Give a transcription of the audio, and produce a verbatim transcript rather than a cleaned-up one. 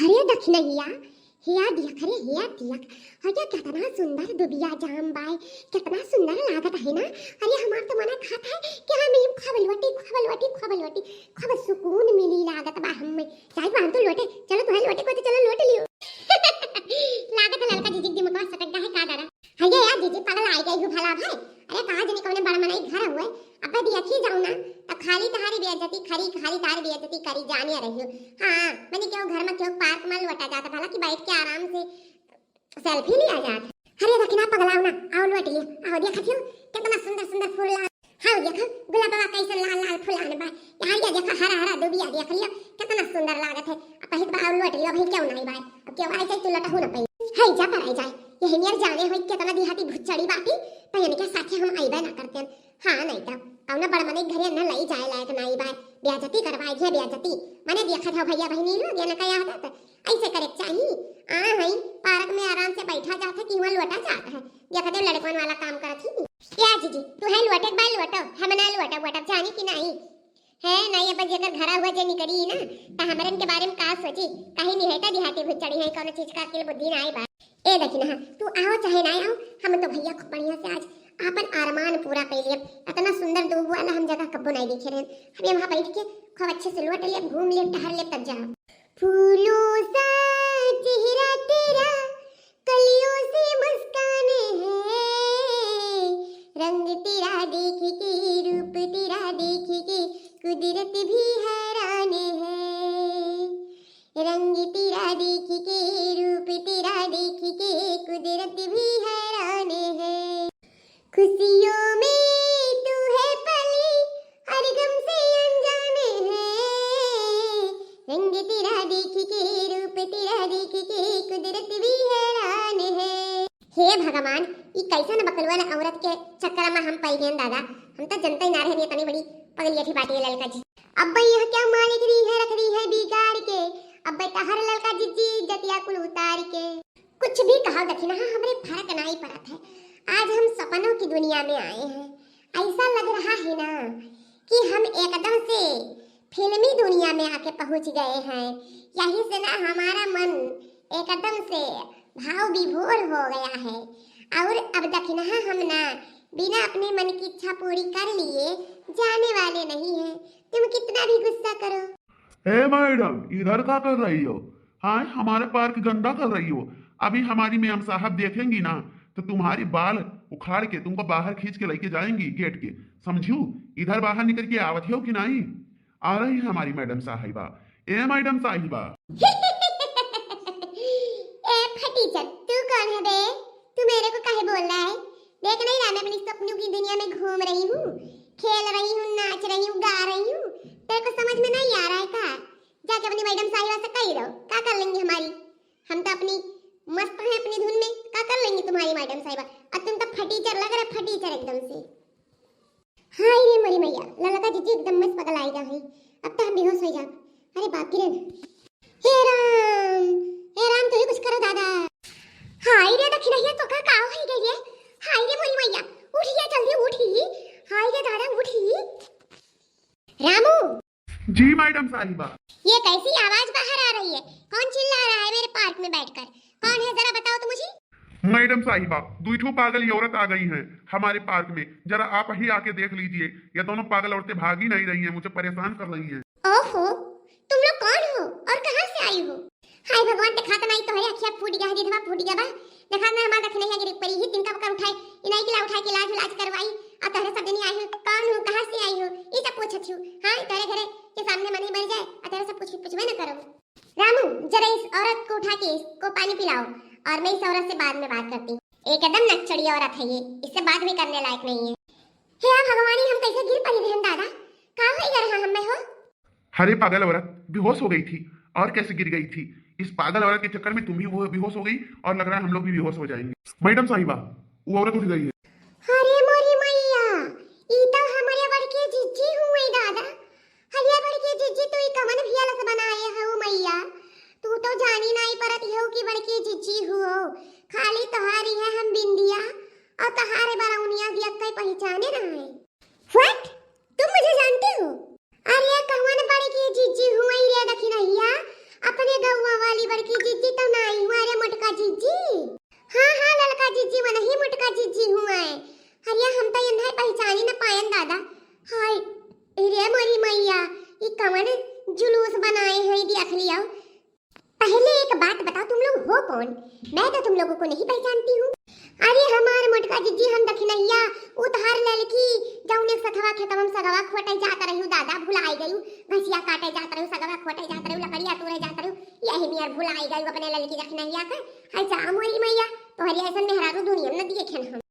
अरे दखिनहिया, हिया देख रे, हिया देख। अरे केतना सुंदर दुबिया जाम बाय, केतना सुंदर लागत है ना। अरे हमार तो मना कहत है कि हम ई खूब लोटी, खूब लोटी, खूब लोटी, खूब सुकून मिली लागत बा हमें। जाई बा हम तो लोटे, चलो तुम्हें लोटे को तो चलो लोट लियो। लागत है ललका जिजी के दिमाग सटक गा है का दादा। हइये यार जिजी पगलाइ गई हू भला भाई। अरे कहाँ जने कौने बड़ा मनई घर हुए, अबे देखी जाऊ ना, तो खाली तहारी बेइज्जती करी, खाली तहारी बेइज्जती करी जाने रही हो। हाँ, मने क्यों घर में क्यों पार्क में लोटा जाता भला कि बैठ के आराम से सेल्फी लिया जात। अरे दखिना पगलाओ ना, आओ लोट लियो, आओ देखत हो, कितना सुंदर सुंदर फूल ला। हाँ देखो, गुलाबवा कैसन लाल लाल फुलान बा। यार ये देखो, हरा हरा दुबिया देख लियो, कितना सुंदर लागत है। अब पहित बा, आओ लोट लियो, भाई क्यों नहीं बा, अब क्यों आई जाए तू लोटा हो ना पाई। है जा पर आई जाए, यही नियर जाने होई कितना दिहाती भुच्चड़ी बाटी, तो इनके साथे हम आइबे ना करते हैं। हाँ, नहीं तो कौनो बड़ मने घरे न लई जाए लायक नाई बा। बेइज्जती करवाए घे बेइज्जती। मने देखत हो भैया बहिनी लोग, ये न कया आदत ऐसे करे के चाही। आ हई पार्क में आराम से बैठा जात है कि वहाँ लोटा जात है। देखत हो लड़कवन वाला काम करत ही। या जीजी, तू है लोटे के बा लोटो, हम ना लोटो वोटो जानी कि नहीं? है नहीं, अब जेकर घरा हुआ जे निकरी ना, त हमरन के बारे में का सोची? कहीं नहीं है त दिहाती भुच्चड़ी है, कौनो चीज का अकिल बुद्धि ना आई बा। ए दखिनहा, तू आओ चाहे ना आओ, हम तो भैया खूब बढ़िया से आज आपन अरमान पूरा कर लिए। इतना सुंदर दूब वाला हम जगह कब्बो नहीं देखे रहन। हम यहाँ बैठ के खूब अच्छे से लोट ले, घूम ले, टहर ले, तब जाओ। फूलों सा चेहरा तेरा, कलियों से मुस्कान है, रंग तेरा देख के, रूप तेरा देख के, कुदरत भी हैरान है। रंग तेरा देख के, रूप तेरा देख के, कुदरत भी हैरान है। खुशियों में तू है पली, हर गम से अनजान है। रंग तेरा देख के, रूप तेरा देख के, कुदरत भी हैरान है। हे भगवान, ई कैसन बकलवन औरत के चक्कर में हम पड़ गए दादा। हम तो जनते ही ना रहे इतनी बड़ी पगली अठी बाटी है ललका जी। अब भाई यह क्या मालिक रही है, रख रही है बिगाड़ के। अब भाई तहर ललका जिज्जी इज्जतिया कुल उतार के। कुछ भी कहा दखिनहा, हमरे फर्क नाई पड़त है। आज हम सपनों की दुनिया में आए हैं। ऐसा लग रहा है ना कि हम एकदम से फिल्मी दुनिया में आके पहुंच गए हैं। यही से ना हमारा मन एकदम से भाव विभोर हो गया है। और अब दखिनहा हम ना बिना अपने मन की इच्छा पूरी कर लिए जाने वाले नहीं हैं। तुम कितना भी गुस्सा करो। ए मैडम, इधर क्या कर रही हो? हाँ, हमारे पार्क गंदा कर रही हो। अभी हमारी मैम साहब देखेंगी ना, तो तुम्हारी बाल उखाड़ के तुमको बाहर खींच के लेके जाएंगी गेट के, समझू? इधर बाहर निकल के आवत हो कि नहीं? आ रही है हमारी मैडम साहिबा। ए मैडम साहिबा। ए फटीचर, तू कौन है बे? तू मेरे को काहे बोल रहा है? देख नहीं रहा मैं अपनी सपनों की दुनिया में घूम रही हूँ, खेल रही हूँ, नाच रही हूँ, गा रही हूँ। तेरे को समझ में नहीं आ रहा है का? जाके अपनी मैडम साहिबा से कही रहो, का कर लेंगी हमारी? हम तो अपनी मस्त हैं अपनी धुन में, का कर लेंगी तुम्हारी मैडम साहिबा? और तुम तो फटीचर लग रहे, फटीचर एकदम से। हाय रे मोरी मैया, ललका जिज्जी एकदम मस्त पगलाइ गा है। अब तो हम बेहोश हो जाब। अरे बाप रे। हे राम, हे राम, तू ही कुछ करो दादा। हाय रे दखिनहिया, तो का का हो गई रे? हाय रे मोरी मैया, उठिया जल्दी उठी। हाय रे दादा उठी। रामू। जी मैडम साहिबा। ये कैसी आवाज बाहर आ रही है? कौन चिल्ला रहा है मेरे पार्क में बैठकर? कौन है, जरा बताओ तो मुझे। मैडम साहिबा, दुई ठो पागल औरत आ गई हैं हमारे पार्क में, जरा आप ही आके देख लीजिए। ये दोनों पागल औरतें भागी नहीं रही हैं, मुझे परेशान कर रही हैं। ओहो, तुम लोग कौन हो और कहाँ से आई हो? हाय भगवान, देखा तो नहीं तोहरे अखिया फूट गया है, दिधवा फूट गया बा। देखा ना हमार दखिनहिया गिर पड़ी ही, तिनका बकर उठाए, इनाई किला उठाए के इलाज उलाज करवाई। आ तोहरे सब जनी आई हो, कौन हो, कहाँ से आई हो, ये सब पूछत छू। हाँ, तोहरे घरे के सामने मनई मर जाए, आ तोहरे सब कुछ पूछबे न करो। रामू, जरा इस औरत को उठा के इसको पानी पिलाओ और मैं इस औरत से बाद में बात करती हूँ। एकदम नकचड़ी औरत है ये, इससे बात भी करने लायक नहीं है। हे भगवानी, हम कैसे गिर पड़ी रहन दादा, का होई गा रहा हमें हो? अरे पागल औरत, बेहोश हो गई थी और कैसे गिर गई थी। इस पागल औरत के चक्कर में तुम भी वो बेहोश हो गई और लग रहा है हम लोग भी बेहोश हो जाएंगे। मैडम साहिबा, वो औरत उठ गई है। अरे मोरी मैया, ई तो हमारे बड़के जिज्जी हुए दादा। अरे बड़के जिज्जी, तू ई कमन भियालस बनाए हो मैया? तू तो जानी नाई परत हो कि बड़के जिज्जी हुओ। खाली तोहारी है हम बिंदिया और तोहारे बरौनिया दिया कई पहचाने ना है। What? तुम मुझे जानते हो? अरे कहवन बड़के जिज्जी हुई रे दखिनहिया, अपने गौवा वाली बड़की जिज्जी तो नाई हुआ रे मोटका जिज्जी। हाँ हाँ ललका जिज्जी, वनही मोटका जिज्जी हुआ है। अरे हम तो इन्हें पहचानी न पायन दादा। हाय रे मोरी मैया, ई कवन जुलूस बनाए हैं, देख लियो। पहले एक बात बताओ, तुम लोग हो कौन? मैं तो तुम लोगों को नहीं पहचानती हूँ। अरे हमार मोटका जिज्जी, हम दखिनहिया, उ तहार ललकी, जौने सथवा खेतवा में सगवा खोटे जात रही हूँ दादा, भुलाई गई हूँ। घसिया काटे जात रही हूँ, सगवा खोटे जात रही हूँ, लकड़िया तोड़े जात रही हूँ, यही नियर भुलाई गई हूँ अपने ललकी दखिनहिया के। अच्छा मोरी मैया, तोहरी ऐसन मेहरारू दुनिया में न देखे हम।